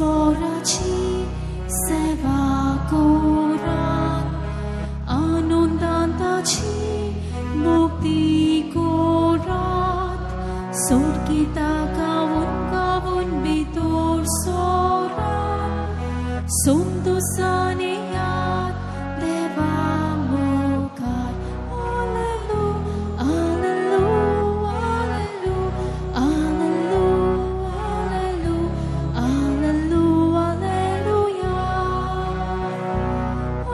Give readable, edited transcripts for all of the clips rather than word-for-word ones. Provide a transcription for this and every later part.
परस्पराची सेवा करात, आनंदान ताची मुक्ती करात, सोडकिता गावन गावन भितर सरात, संतोषान येयात देवा मुखार. आलेलू आलेलू आलेलू आलेलू आलेलू आलेलू आलेलुया.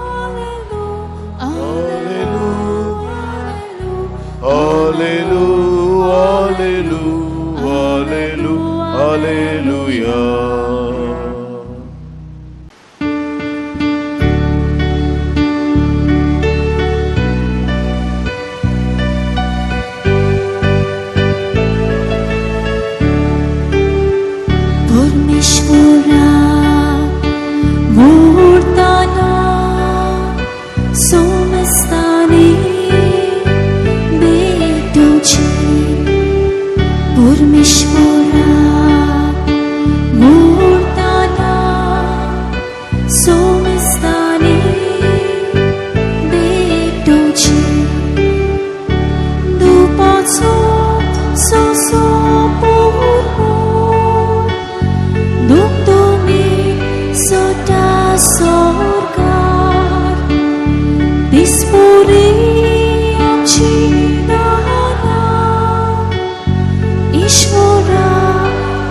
आलेलू आलेलू आलेलू Alleluia, alleluia, alleluia. परमेश्वरा मूर्ताना सोमस्ताने भेटोची. परमेश्वरा मूर्ताना सोमस्ताने भेटोची. दुपाचो सोसो पोर दुमदुमी सदा सरकार, दिसपुरी आमची दाना, ईश्वरा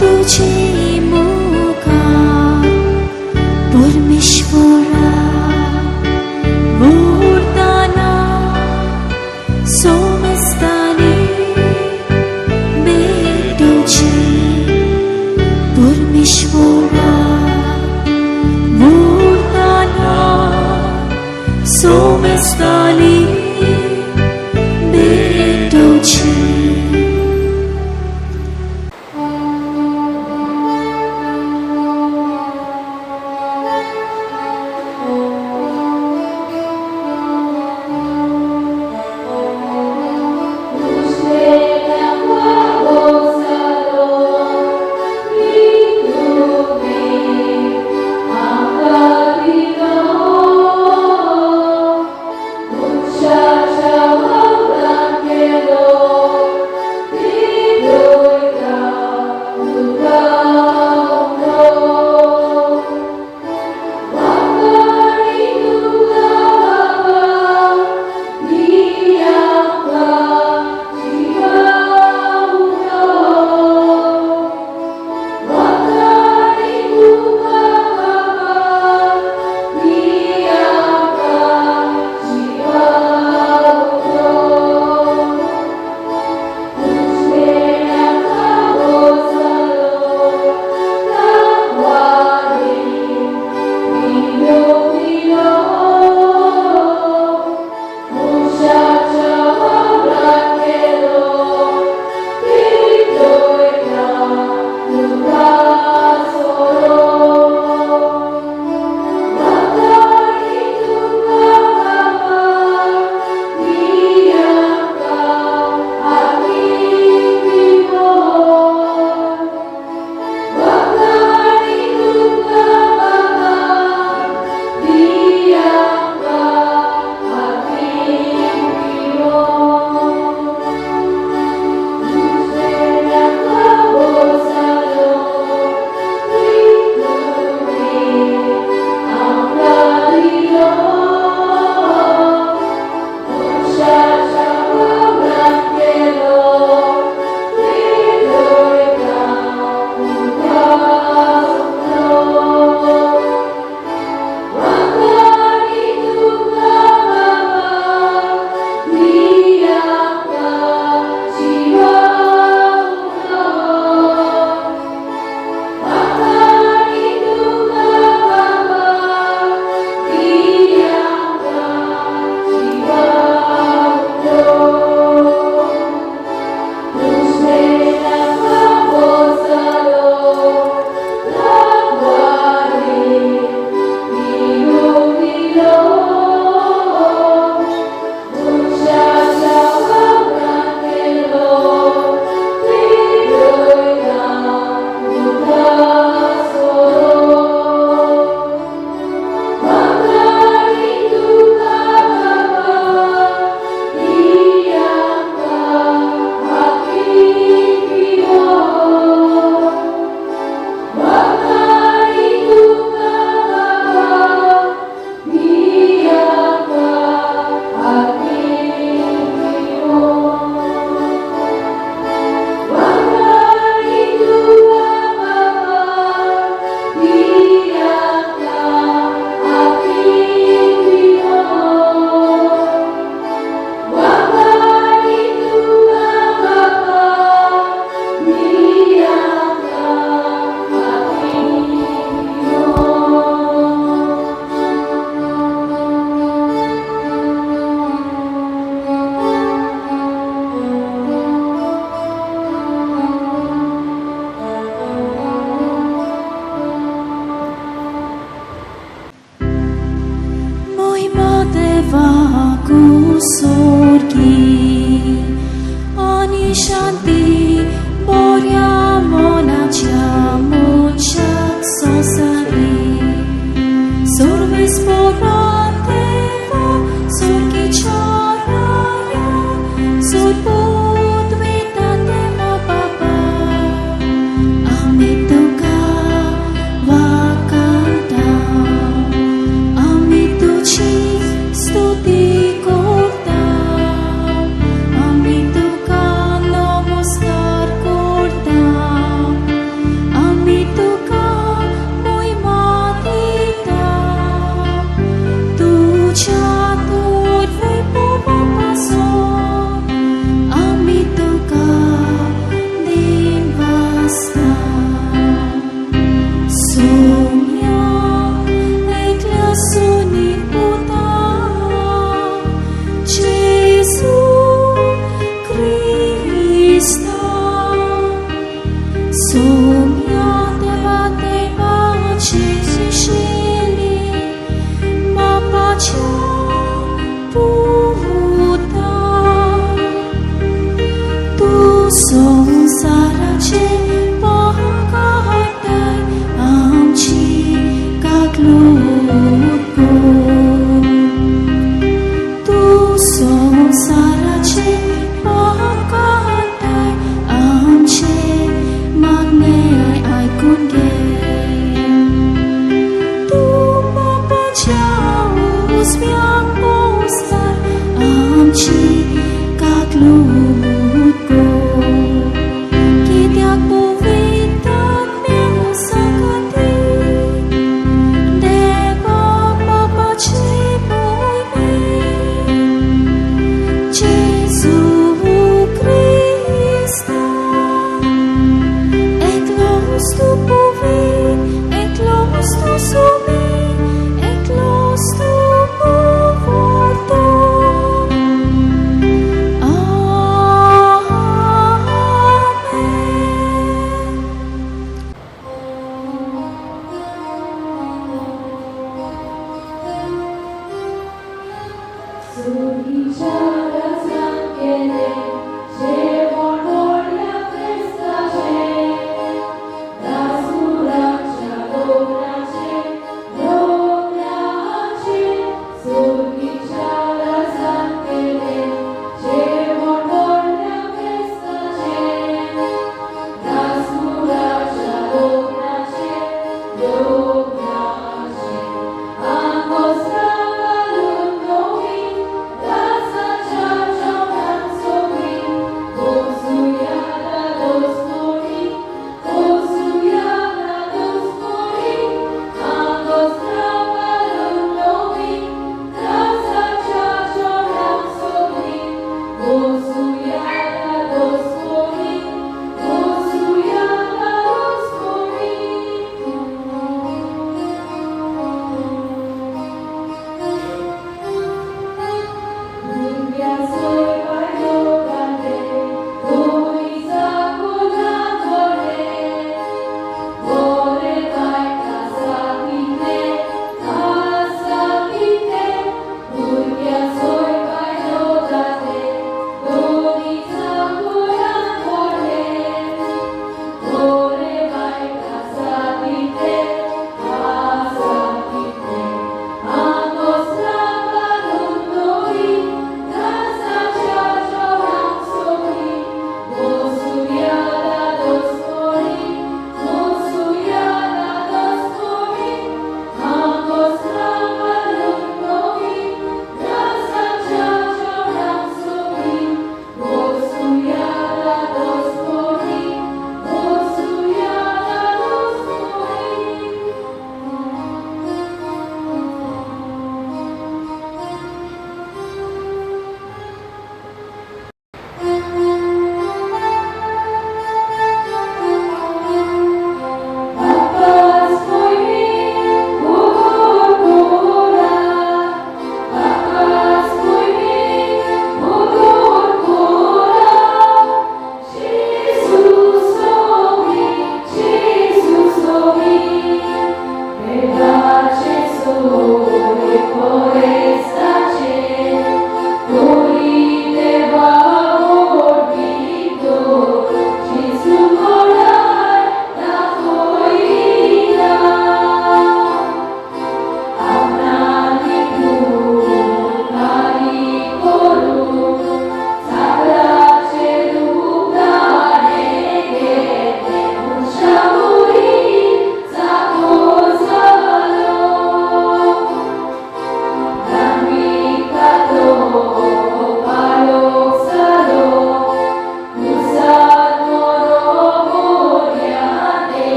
तुझे मुखार. परमेश्वरा मूर्ताना सोमस्ताने भेटोची. परमेश्वरा मूर्ताना सोमस्ताने भेटोची. Amen. संवसाराचे पाप काडटाय, आमचे मागणें आयकून घे. तूं बापाच्या उजव्याक बसलाय, आमची काकलूट कर. कित्याक पवित्र आत्म्या सांगाती देवा बापाचे मोहिमे जेजू क्रिस्ता, एकलोच तूं पवित्र, एकलोच तूं सोबीत, एकलोच तूं मुवोतो. आमेन. Angostra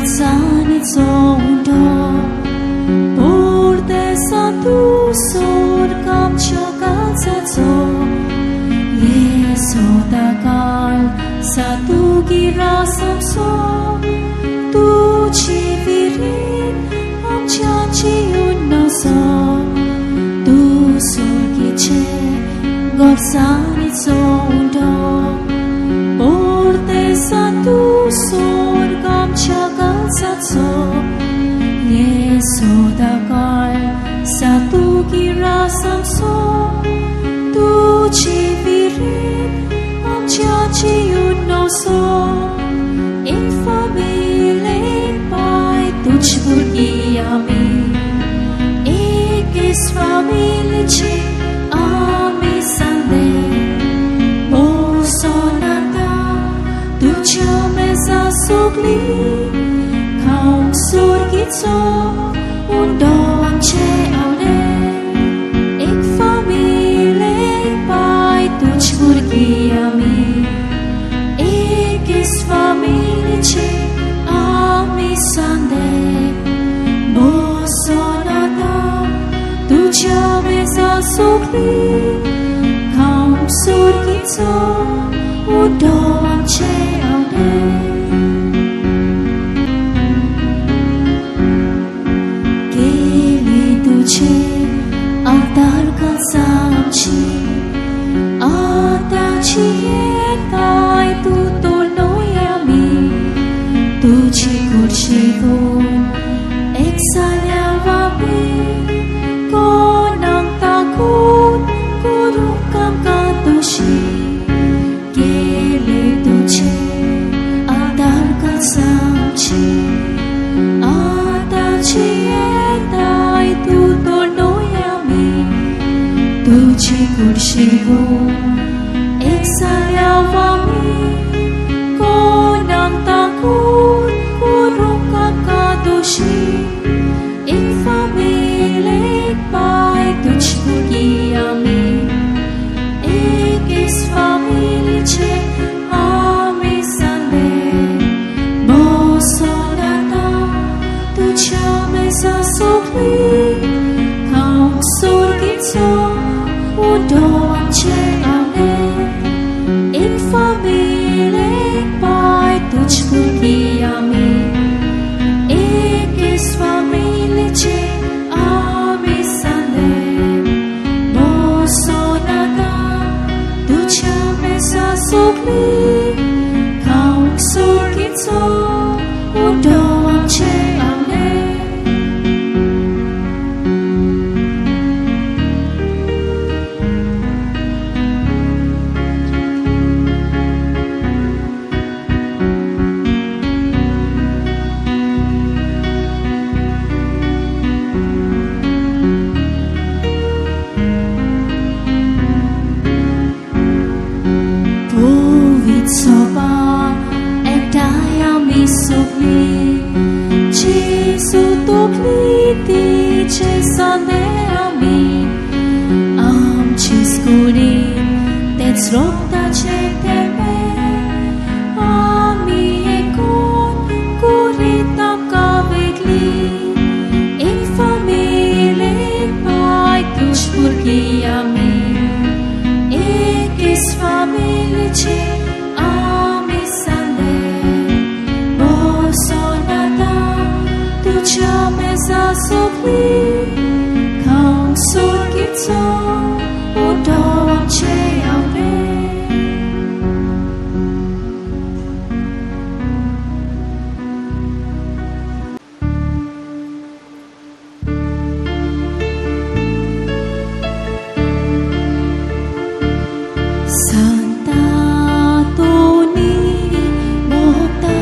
मिरसांचो उंडो पोर्तेसा तूं सोर्ग आमच्या काळजाचो ये सदांकाळ सातुगीर आमचो तुजी विरीत आमच्या जिवन नसो तूं सोर्गीचे गोडसाणीचो उंडो पोर्तेसा तूं सोर्ग आमच्या काळजाचो ये सदांकाळ सातुगीर आमचो तुजी विरीत आमच्या जिवन नसो एक फामिलेक पाय तुज भुरगीं आमी एकेच फामिलीचे आमी सांगले बसून आतां तुज्या मेजा सगळीं खावंक सोर्गीचो उंडो आमचे आवडे एक फामिलेक पाय तुज भुरगीं आमी एकेच फामिलीचे आमी सांगले बसून आतां तुज्या मेजा सगळीं खावंक सोर्गीचो उंडो आमचे आवडे. केली तुझे आतार काळजाची आतांची येताय तूं तोडलोय आमी तुजी कुर्शीवून एक जाल्या वापी कोणाक ताकून करूंक आमकां दोशी केले तुझे आतार काळजाची आतांची येताय तूं तोडलोय आमी तुजी कुर्शीवून एक जाल्या वामी कोणाक ताकून करूंक आमकां दोशी एक फामिलेक पाय तुज भुरगीं आमी एकेच फामिलीचे आमी सांगले बसून आतां तुज्या मेजा सगळीं खावंक सोर्गीचो उंडो आमचे आवडे एक फामिलेक पाय तुज भुरगीं आमी एकेच फामिलीचे आमी सांगले बसून आतां तुज्या मेजा सगळीं खावंक सोर्गीचो उंडो आमचे आवडे. पवित्र एकठांय आमी सगळीं जेजू तकली तिचे सांदे आमी आमचे स्कुलीन तेच रोगताचे थेंबे आमी एकूण कुरीत आमकां वेगळी एक फामिलेक पाय तुज भुरगीं आमी एकेच फामिलीचे आमी सांगले बसून आतां तुज्या मेजा सगळीं खावंक सोर्गीचो उंडो आमचे आवडे. सांता तोनी मोगता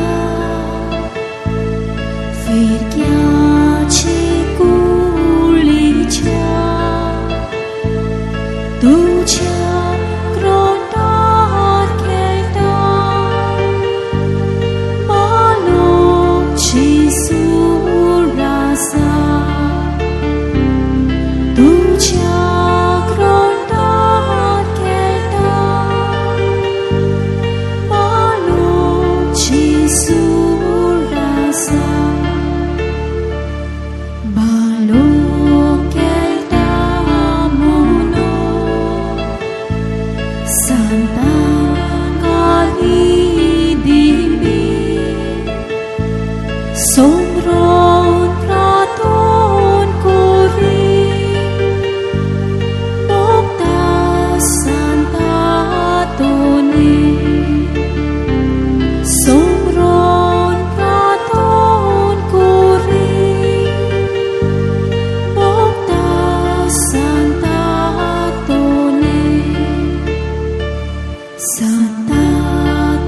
फिरक्याचे कुळीच्या तुज्या क्रोटार खेळटा मालोची सूर आसा तुज्या क्रोटार खेळटा Santa Kalidimi Somron Praton Kuri Bokta Santa Toni Somron Praton Kuri Bokta Santa Toni Santa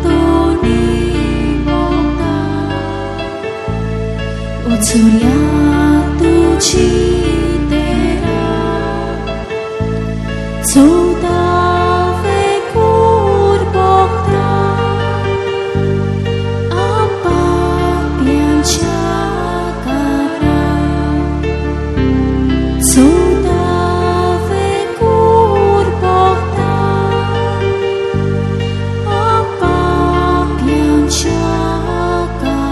Toni Bokta Utsuria tu chitera Tsuda vekur bokta Apa piancha kara Tsuda vekur bokta Apa piancha kara.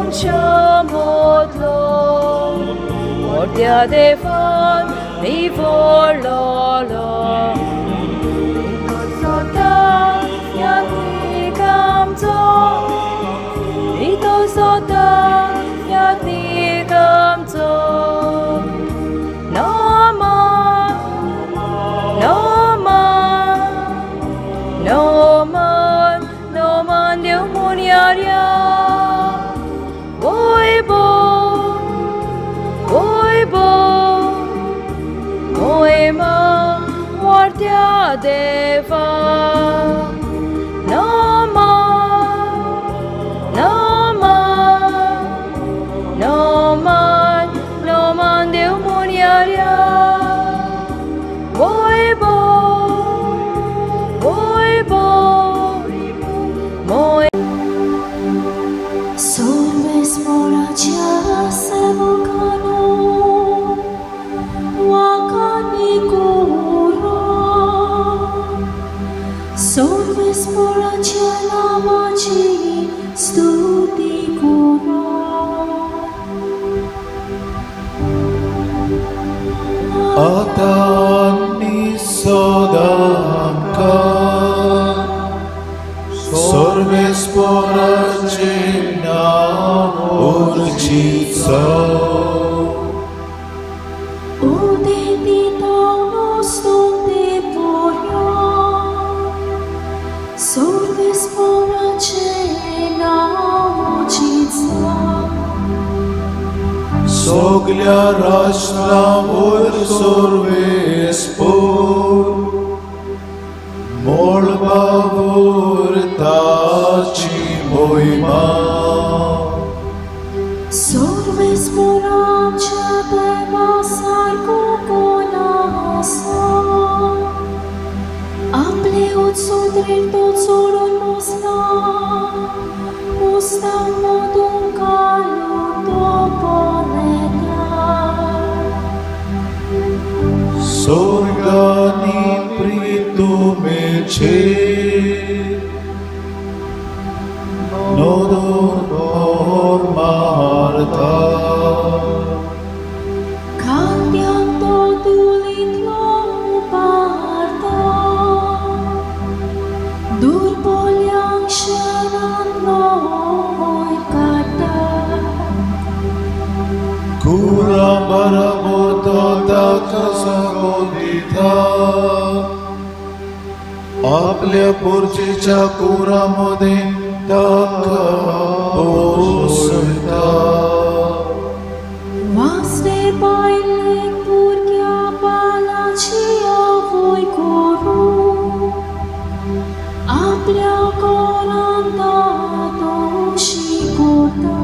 मनशा मोदलो मोठ्या देवान निवडलोलो स्वता यात्नीक आमचो तो स्वता यात्नीक आमचो नमन नमन नमन नमन देव मुन्यार्या वैभव वैभव मोहिमा वाडत्या देवा नमन नमन नमन नमन देव मुन्यार्या वैभव वैभव मोय सर्वेस्पराच्या सेवकांनो, वाखाणी करा. सर्वेस्पराच्या नावाची स्तुती करा. आता आनी सदांकाळ सर्वेस्पराचे नाव उर्चीचो. उदेंती स्तुती करा. सर्वेस्पराचे नाव उर्चीचो. सगल्या राष्ट्रांवर सर्वेस्पोर मळबावर ताची मोहिमा. सर्वेस्पराच्या देवा सारको कोण आसा? आपले उत्सुत्रेन तो चडून बसला, उस्तां मदूं काडून तो पळयता. स्वर्गानी प्रितुमेचे नदर भर मारता. खांद्याक तो धुळींतलो उबारता, दुर्बोल्यांक शेणांतलो वयर काडटा. कुरा बराबर तो ताका सांगून दिता, आपल्या पोरचेच्या कुरामध्ये ताका पोसता. वासने बायलेक भुरग्या बालाची आवय करूं, आपल्या घरांत तशी करता.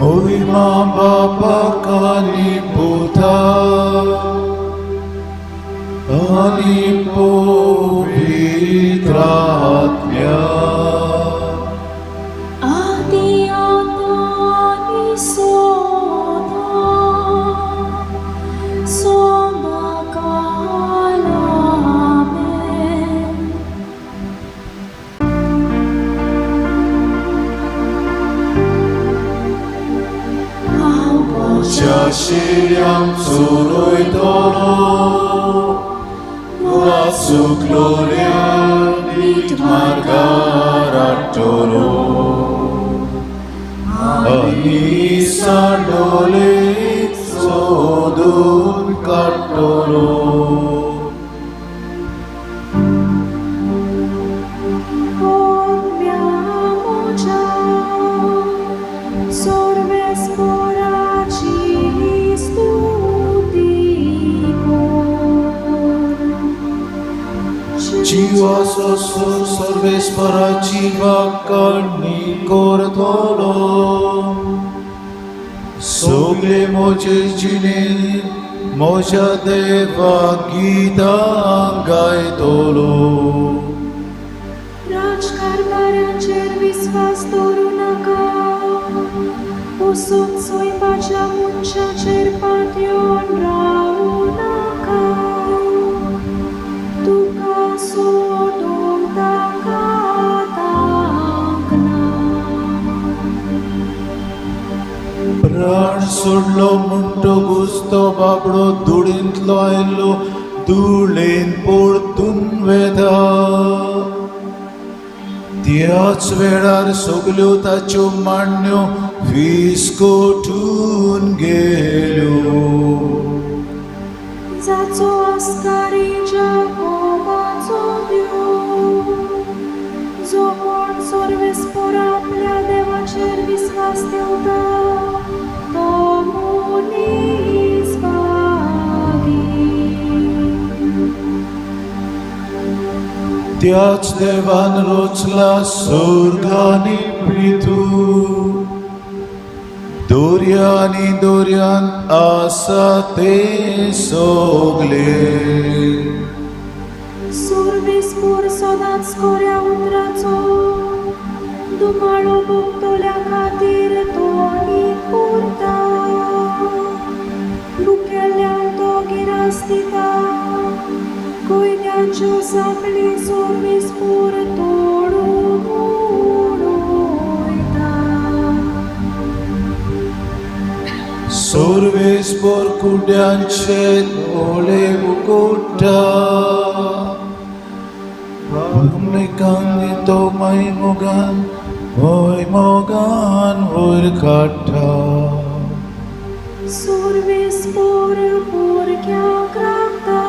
मोहिमा बापाक आनी पुताक आनी पवित्र आत्म्याक. आदी आतां आनी सदां सदांकाळ आमेन. च्या शिऱ्यांक चोरयतलो, वाचुकलोल्यांक नीट मार्गार हाडटलो आनी सांडोले सोदून काडटलो. आत्म्या म्हज्या सर्वेस्पराची स्तुती कर. जिवा सोसून सर्वेस्पराची वाखाणी करतलो, सगळे म्हजे जिणेंत म्हज्या देवा गितां गायतलो. राजकारभाराचेर विस्वास दवरूं नाका, वचून चोयपाच्या मनशाचेर पातयेवन रावूं नाका. तुका सोडूंक ताका तांक ना. सोडलो म्हणटकूच तो बाबडो धुळींतलो आयलो धुळेन परतून वेता. त्याच वेळार सगल्यो ताच्यो मांडण्यो फिस्कोटून गेल्यो. जाचो आस्कारी जाकोबाचो देव, जो कोण सर्वेस्पर आपल्या देवाचेर विस्वास ठेवता तो मनीस भागी. त्याच देवान रोचला स्वर्ग आनी पृथ्वी, दर्या आनी दर्यान आसा ते सगळे. सर्वेस्पर सदांच खऱ्या उतराचो दुमाळो भोगतल्या खातीर तो नीत उरता. भुकेल्ल्यांक तो गिरास दिता, कोयत्यांच्यो सांखळी सर्वेस्पर तोडून उडयता. सर्वेस्पर कुड्यांचे दोळे उगडटा, भूमिकांनी तो मोगान होय मोगान वयर काडटा. सर्वेस्पर भुरग्यांक राखता,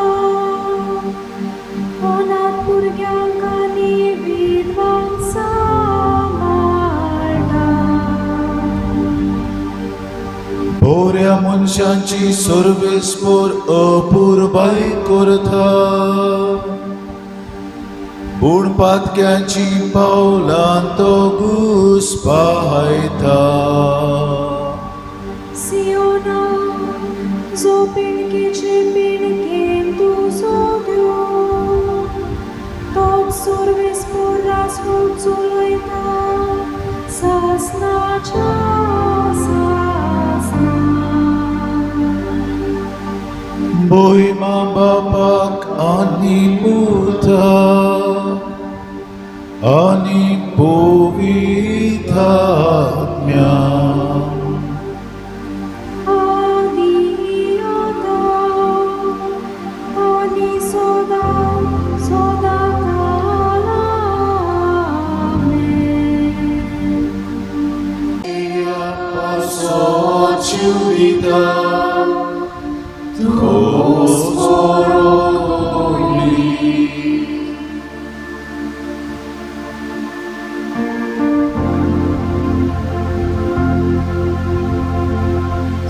अनाथ भुरग्यांक आनी विधवांक सांबाळटा. बऱ्या मनशांची सर्वेस्पर अपुरबाय करता, पूण पातक्यांची पावलां तो घुसपायता. सियोना, जो पिणकेचे पिणकेन तुजो देव, तोच सर्वेस्पर राजवट चलयता सासनाच्या सासना. मोहिमा बापाक आनी पुताक आनी पवित्र आत्म्याक. आदी आतां आनी सदां सदां काल. आमेन. Ciuita, Cosmoroli.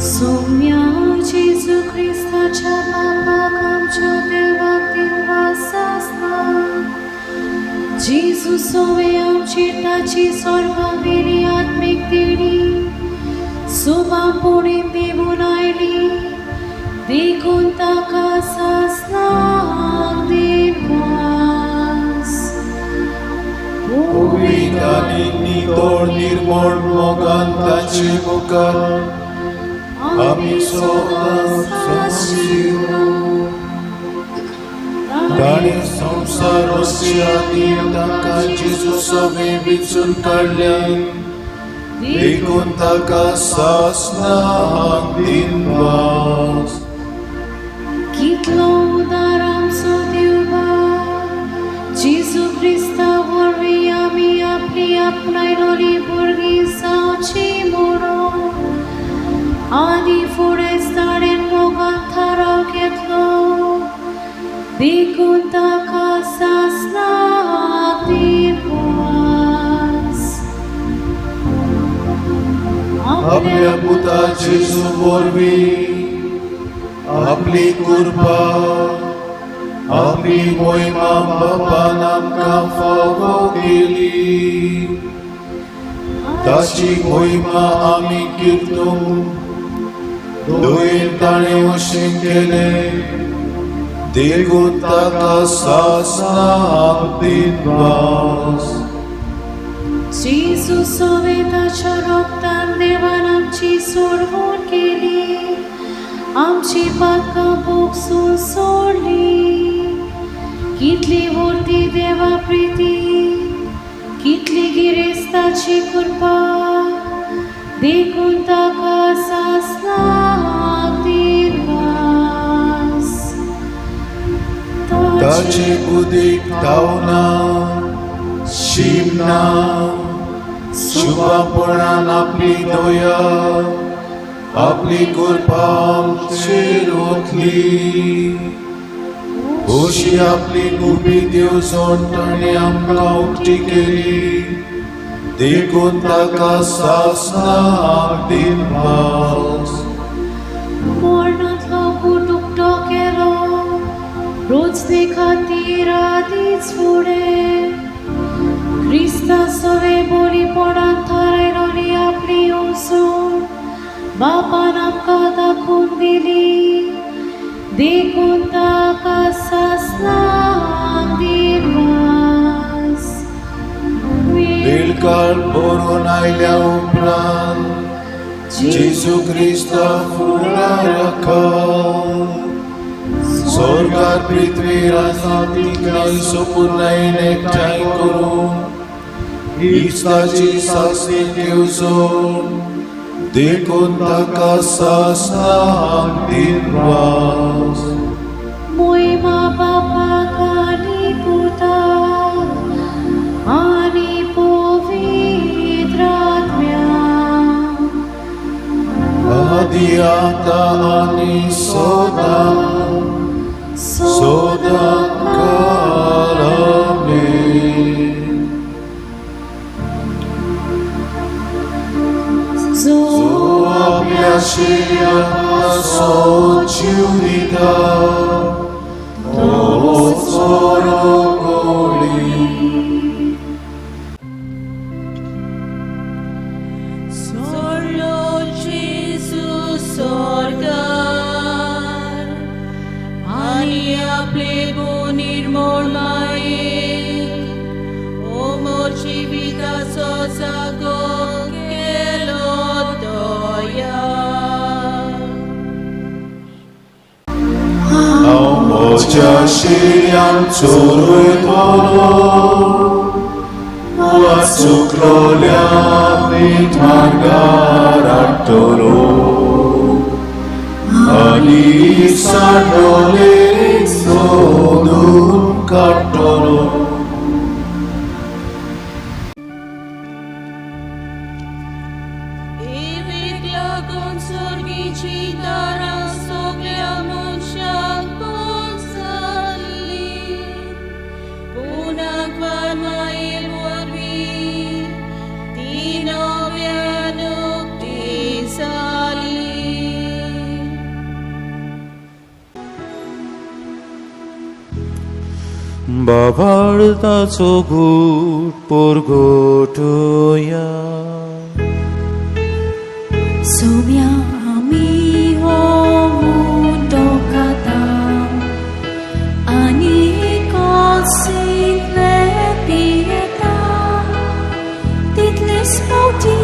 सोम्या जेजू क्रिस्ताच्या बापाक आमच्या देवाक दिनवास आसता. जेजू सोवे आमची ताची स्वर्गावेली आत्मीक देणी सुबापुणी देवून आयली, देखून ताका सासनाक दिनवास. पवित्र नितळ निर्मळ मोगान ताचे मुखार आमी सदां साक्षी. ताणें संवसार रचचे आदीं ताका जेजू सवें विचून काडल्यान, देखून ताका सासनाक दिनवास. कितलो उदार आमचो देव बाप, जेजू क्रिस्ता वरवीं आमी आपली आपणायलोली भुरगीं जावची म्हणून आनी फुडें ताणें मोगान थाराव घेतलो, देखून ताका सासनाक दिनवास. आपल्या पुता जेजू वरवीं आपली कृपा आपली मोहिमा बापान आमकां फावो केली. ताची मोहिमा आमी कीर्तूंक दयेन ताणें अशें केलें, देखून ताका सासनाक दिनवास. जेजू सोवे ताच्या रोगतान देवान आमची सोडवण केली, आमची पातकां भोगसून सोडली. कितली व्हडली देवा प्रिती, कितली गिरेस्ताची कृपा. देखून ताका सासणाक दिनवास. ताचे बुदीक धांवना शीम ना शुभापणान आपली दया आपली कृपा आमचेर ओतली. अशी आपली गुपीत येवजण ताणें आमकां उक्ती केली देखून ताका सासणाक दिनवास. मरणांतलो कूट उक्तो केलो रोजने खातीर आदींच फुडें क्रिस्ता सवे बरीपणान थारायलोली आपली येवजण बापान आमकां दाखोवन दिली देखून ताका सासणाक दिनवास. वेळकाळ बरोवन आयल्या उपरांत जेजू क्रिस्ता फुडाराक स्वर्गार पृथ्वीर आसा तितलें सोपुर्णायेन एकठांय करून इश्टाची सासणी येवजण देखून ताका सासणाक दिनवास. मोहिमा बापाक आनी पुताक आनी पवित्र आत्म्याक. आदी आतां आनी सदां सदां काल. आमेन. जो आपल्या शिर्याक जीव दिता तोच बरो कोळी. Solo Gesù sorgar, आनी आपले निर्मोळ मायेक, ओ मोर जिविताचो जागो केलो तयार. हांव म्हज्या शिर्यान चोरयतलो वाचुकलोल्या नीट मार्गार हाडटलो आनी सांडोले सोदून काडटलो. एवेक लागून सर्गीची दारां सगल्या मनशांक बंद जाल्लीं. पूण आंकवार माये वरवीं ती नव्यान उक्ती जाली. बाबाळताचो घूट पोरगोटोया. सोम्या आमी हो मुंडो खाता आनी कॉलसींतले पियेता तितलेच फावटी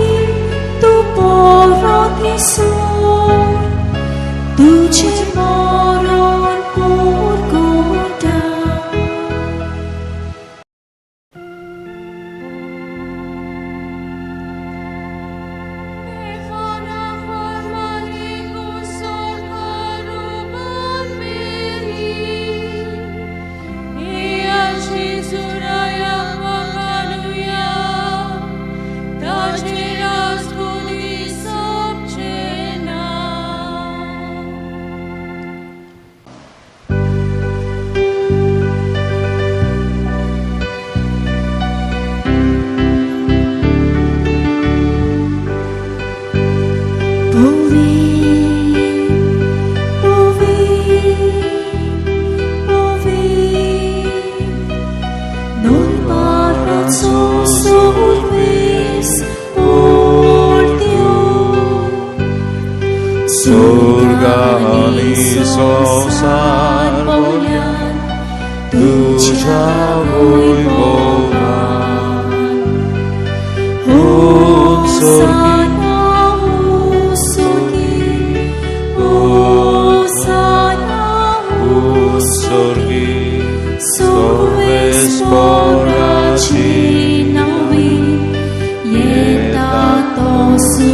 तूं परत इसोर तुजें मरण पोरगोटा. Believe, believe, believe. Non parrazzo sul por Dios. Surgani संसार बोल्यान तुझ्या वैभवान. Hosanna, Hosanna, Hosanna, Sorgi Solves poraci navi, yeta to su.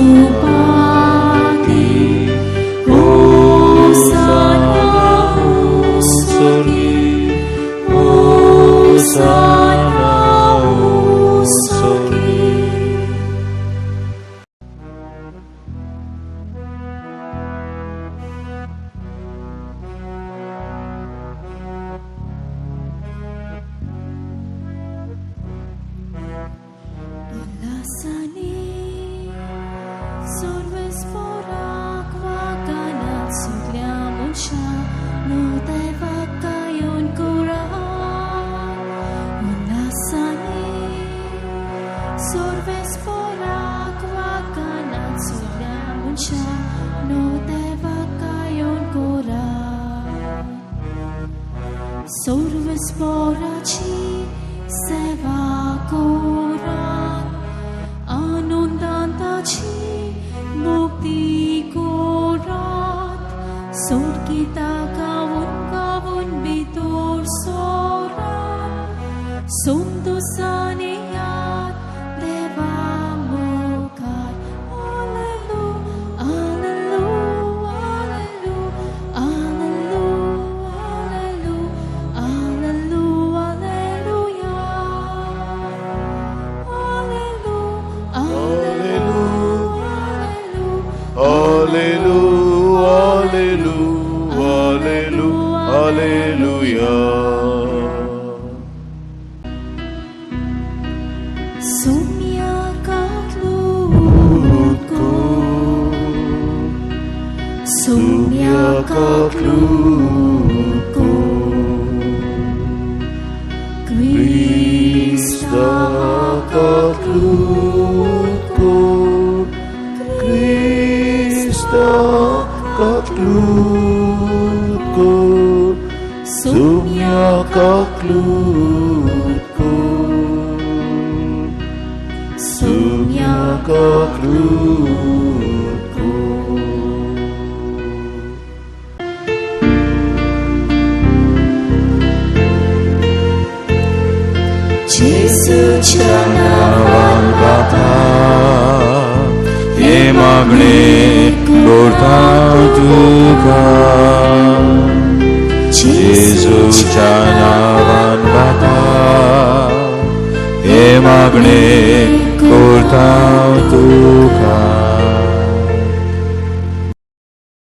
Sana usorgi. Ulasani Sorves porak wakanat suglia munsya no deva kayon kuran. Ulasani Sorves porak wakanat suglia munsya no deva kayon kuran. Sorves porachi seva korat anondantachi mukti korat sorgita kavun kavun bitur sorat sundusaniyat deva mukar. Allelu, allelu, allelu, allelu, allelu, allelu, alleluia. Allelu, allelu, Allelu, allelu, allelu, alleluia. Sumya kaklutko, sumya kaklutko, Krista kaklutko, Krista kaklutko, sumya kaklutko, sumya kaklutko. Jesuच्या नावान गाथा हे मागणे करता तुका. जेजूच्या नावान गाथा हे मागणे करता तुका.